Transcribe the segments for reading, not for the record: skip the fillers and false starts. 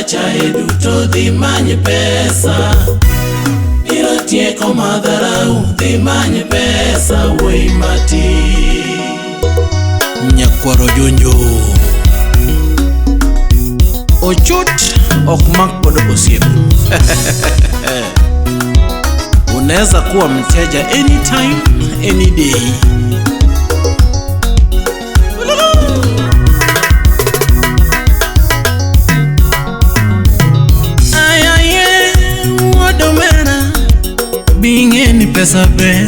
chae duto dhi many pesa. Biro tieko madharau dhi many pesa wuoyi mati. Nyakwaro Jonjo. Ochot ok mak godo osiep. Unaweza kuwa mteja anytime, any day. Ayaye, wuod omera, bing'e ni pesa ber,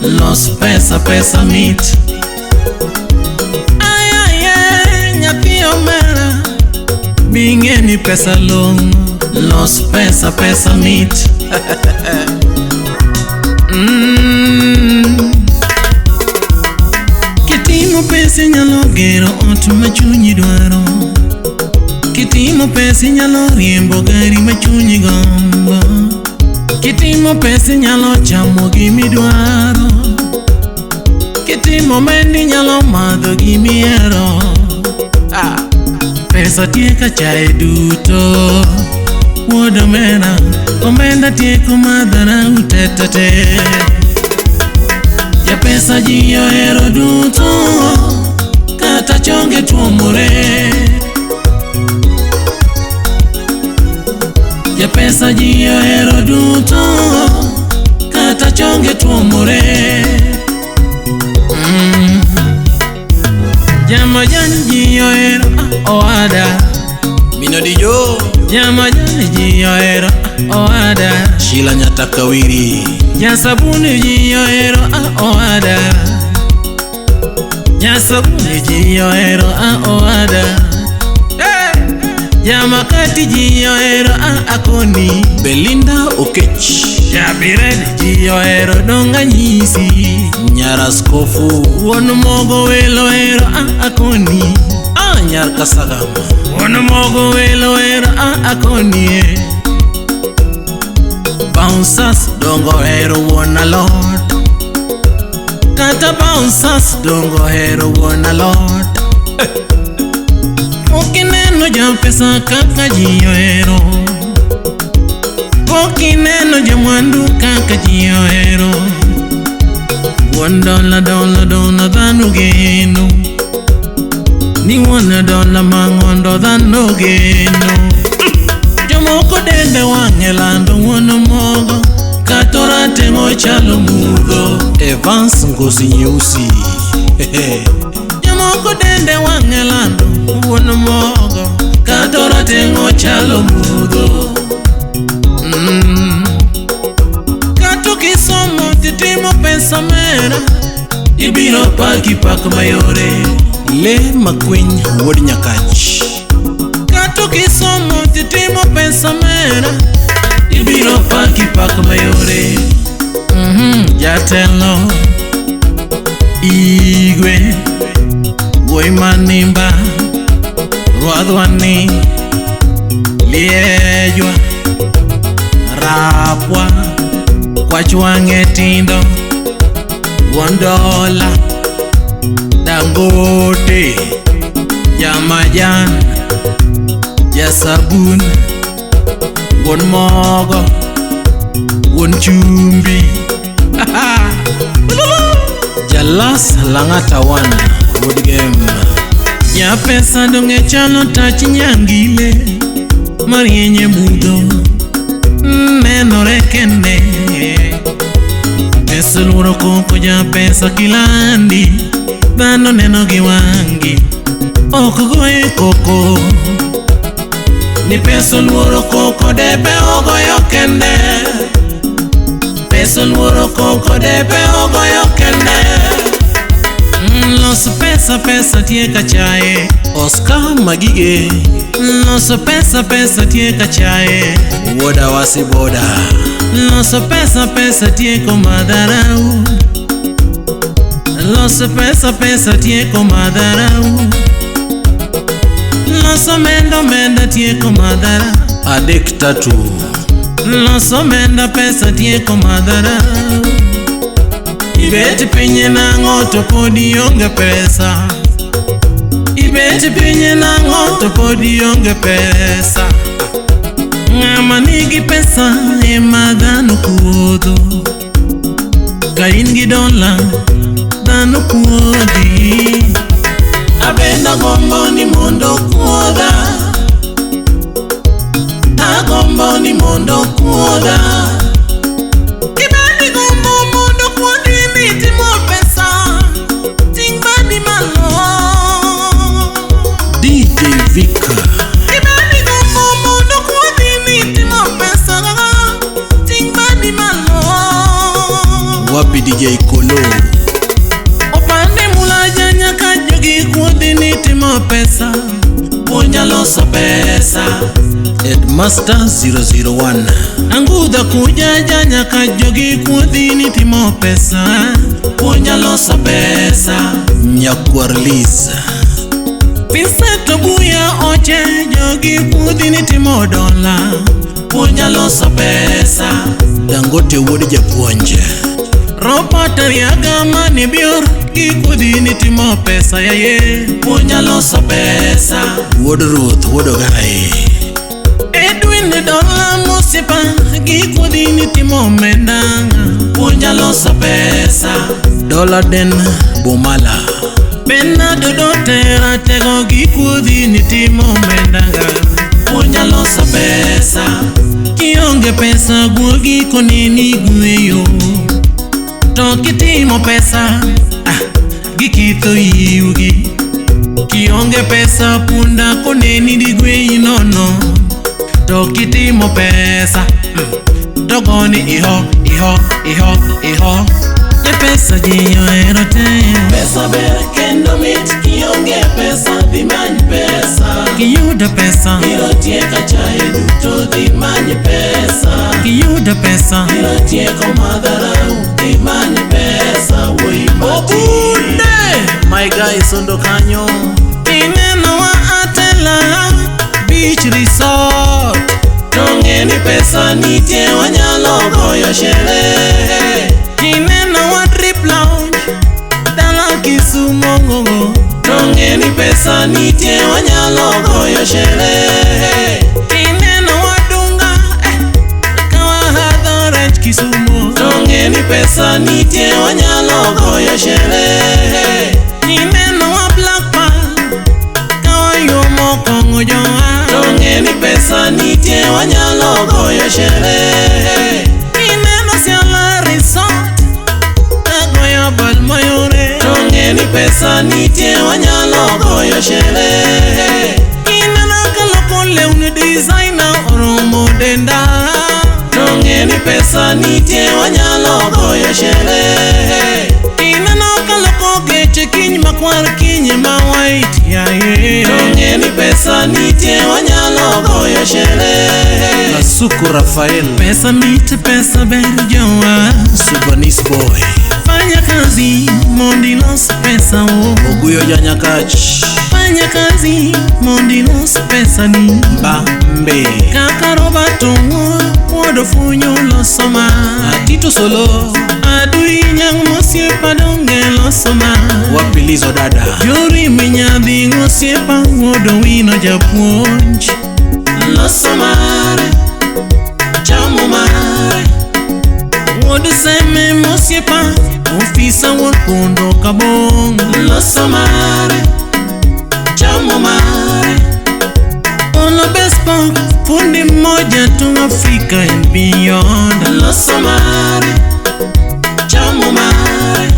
los pesa pesa mit. Ayaye, nyathi omera, bing'e ni pesa long'o, los pesa pesa mit. Kitimo pesa inyalo gero ot ma chunyi dwaro. Kitimo pesa inyalo riembo gari ma chunyi gombo. Kitimo pesa inyalo chamo gimidwaro. Kitimo omenda inyalo madho gimihero. Ah. Pesa tieko chae duto. Wuod omera, omenda tieko madharau tetete. Japesa ji ohero duto, kata chonge tuomore. Japesa ji ohero duto, kata chonge tuomore. Jamajan ji ohero oada. Minodijo. Jamajan ji ohero oada. Sheila Nyatakawiri. Jasabuni ji ohero oada. Jasabuni ji ohero oada. Jamakati ji ohero akoni. Belinda Okech. Jabiredi ji ohero donga nyisi. Nyaraskofu. Wuon mogo welo ohero akoni. Nyar Kasagama. Wuon mogo welo ohero akoni. Bouncers dongo ohero wuon alot. Kata bouncers dongo ohero wuon alot. Pok ineno japesa kaka ji ohero. Pok ineno jamwandu kaka ji ohero. Wuon dola dola dola dhano geno. Ni wuon dola mang'ondo dhano geno. Jomoko dende wang'e lando wuon mogo. Kata orateng' ochalo mudho. Evans Ngozi Nyeusi. Jomoko dende wang'e lando wuon mogo. Kata orateng' ochalo mudho. Kata kisomo titimo pesa mera, ibiro paki pak mayore. Le makwiny wuod Nyakach. Kata kisomo titimo pesa mera, ibiro paki pak mayore. Jatelo Igwe wuoyi manimba rwadhwa ni liejwa rapwa kwach wang'e tindo wuon dola Dangote jamajan jasabun wuon mogo wuon chumbi. Jalas Lang'ata 1 wuod Gem. Japesa donge chalo tach nyangile marieny e mudho nenore kende. Pesa luoro koko japesa kilandi, dhano neno gi wang'gi ok goye koko. Ni pesa luoro koko debe ogoyo kende. Pesa luoro koko debe ogoyo kende. Los pesa pesa tieka chae. Oscar Magige. Los pesa pesa tieka chae. Wuoda wasi boda. Los pesa pesa tieko madharau. Los pesa pesa tieko madharau. Los omenda omenda tieko madhara. Adek tatu. Los omenda pesa tieko madharau. Ibet piny nang'o to pod ionge pesa. Ibet piny nang'o to pod ionge pesa. Ng'ama nigi pesa ema dhano kuodho. Ka in gi dola, dhano kuodhi. Abenda gombo ni mondo kuodha. Agombo ni mondo kuodha. Kibali gombo mondo kuodhi ni timo pesa. Ting' badi malo. DJ Vika. Kibali gombo mondo kuodhi ni timo pesa. Ting' badi malo. Wapi DJ Kolo? Opande mulaja nyaka jogi kuodhi ni timo pesa. Puonja loso pesa. Headmaster 001. Angudha kujaja nyaka jogi kuodhi ni timo pesa. Puonja loso pesa. Nyakwar Liz. Vincent Obuya oche jogi kuodhi ni timo dola. Puonja loso pesa. Dangote wuod japuonj. Robert Ariaga mane bior gi kuodhi ni timo pesa yaye. Puonja loso pesa. Wuod Ruoth, wuod Ogai. Edwin Dola mosiepa gi kuodhi ni timo omenda. Puonja loso pesa. Dola Den Bomala. Bernardo Dotera tego gi kuodhi ni timo omenda. Puonja loso pesa. Kionge pesa guogi koneni gweyo. To kitimo pesa, gikitho iwgi. Kionge pesa punda koneni digweyi nono. To kitimo pesa, to goni iho, iho, iho, iho. E pesa ji ohero te. Pesa ber kendo mit kionge pesa dhi many pesa. Kiyudo pesa, biro tieko chae duto dhi many pesa. Kiyudo pesa, biro tieko madharau dhi many pesa. Wuoyi mati. Obunde! My guy Sondo kanyo. Ineno wa Atela Beach Resort. To ng'e ni pesa nitie wanyalo goyo sherehe. Ineno wa Drip Lounge dala Kisumo ng'ong'o. To ng'e ni pesa nitie wanyalo goyo sherehe. Ineno wa Dunga kawa rech Kisumo. To ng'e ni pesa nitie wanyalo goyo sherehe. Ineno wa Black Pearl kawayomo kong'o joa. To ng'e ni pesa nitie wanyalo goyo sherehe. Ineno Siala Resort kagoyo bal mayore. To ng'e ni pesa nitie wanyalo goyo sherehe. Ineno kaloko lewni designer oromo denda. To ng'e ni pesa nitie wanyalo goyo sherehe. Ineno kaloko geche kiny makwar kiny ma white yaye. To ng'e ni pesa nitie wanyalo goyo sherehe. Kasuku Rafael. Pesa mit pesa ber jowa. Subanese boy. Fanya kazi mondo ilos pesa o. Oguyo Janyakach. Fanya kazi mondo ilos pesa ni. Bambe. Kaka Robert Owuor wuod Ofunyu loso ma. Tito Solo. Adui nyang' mosiepa donge loso ma. Wapi Lizo dada. Yori minyadhi osiepa wuod Owino japuonj. Loso mare, chamo mare. Wuod Seme mosiepa, ofisa wuod Kondo Kabong. Loso mare, chamo mare. Olo bespoke, fundi moja tu Africa and beyond. Loso mare, chamo mare.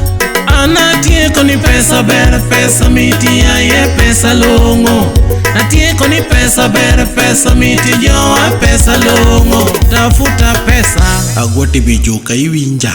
Anatieko ni pesa ber, pesa miti aye pesa long'o. Atieko ni pesa ber, pesa miti jowa pesa long'o. Tafuta pesa. Agwati bijuka iwinja.